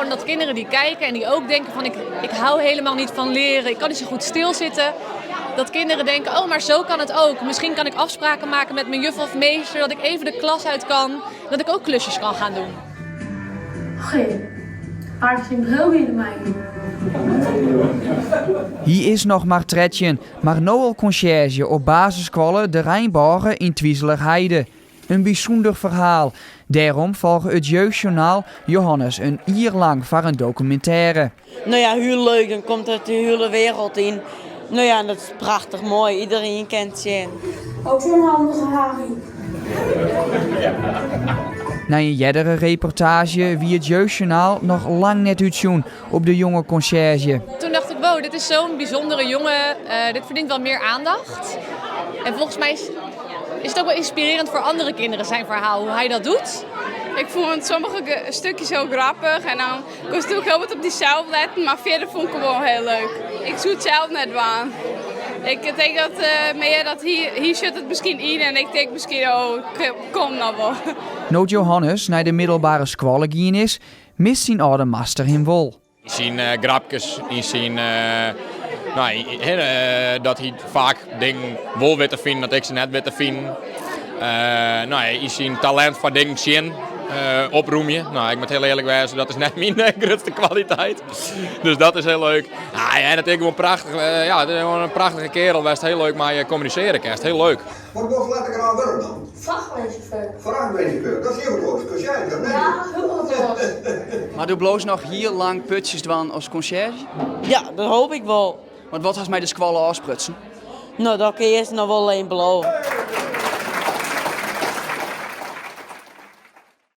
gewoon dat kinderen die kijken en die ook denken van ik, ik hou helemaal niet van leren, ik kan niet zo goed stilzitten. Dat kinderen denken, oh maar zo kan het ook. Misschien kan ik afspraken maken met mijn juf of meester, dat ik even de klas uit kan, dat ik ook klusjes kan gaan doen. Oké, waar is een mij? Hy is noch mar 13, mar no al konsjerzje op basisskoalle De Reinbôge yn Twizelerheide. In bysûnder ferhaal. Dêrom folge it Jeugdjournaal Johannes in jier lang foar in dokumintêre. No ja, hiel leuk. Dan komt it de hiele wereld yn. No ja, dat is prachtich moai. Iderien kin it sjen. Ook zo'n handige Harry. Nei in eardere reportaazje wie it Jeugdjournaal noch lang net útsjoen op de jonge konsjerzje. Toen dacht ik, wow, dit is zo'n bijzondere jongen. Dit verdient wel meer aandacht. En volgens mij is het ook wel inspirerend voor andere kinderen zijn verhaal, hoe hij dat doet. Ik vond sommige stukjes heel grappig en dan koest ook heel wat op die zelf letten, maar verder vond ik hem wel heel leuk. Ik zoek het zelf net aan. Ik denk dat meer dat hier zit het misschien in en ik denk misschien, oh, kom nou wel. No't Johannes nei de middelbere skoalle gien is, mist syn âlde master him wol. Yn syn grapkes, yn syn, no, dat hy faak dingen wol wit te finen dat ik se net wit te finen. No, yn syn talint foar dingen sjen, opromje. No, ik moat hiel earlik wêze, dat is net myn grutste kwaliteit. Dus dat is hiel leuk. Ah, ja, en it is gewoan prachtich. Ja, it is gewoan in prachtige keardel wêr'tst hiel leuk mei kommunisearje kinst. Hiel leuk. Wat wolst letter graach wurde dan? Frachtweinchauffeur. Frachtweinchauffeur, dat is hiel wat oars. Konsjerzje, of net? Ja, hiel wat oars. Mar do bliuwst noch hiel lang putsjes dwaan as konsjerzje? Ja, dat hoopje ik wol. Want wat hast mei de skoalle ôfsprutsen? No, dat kin earst noch wol even bliuwe.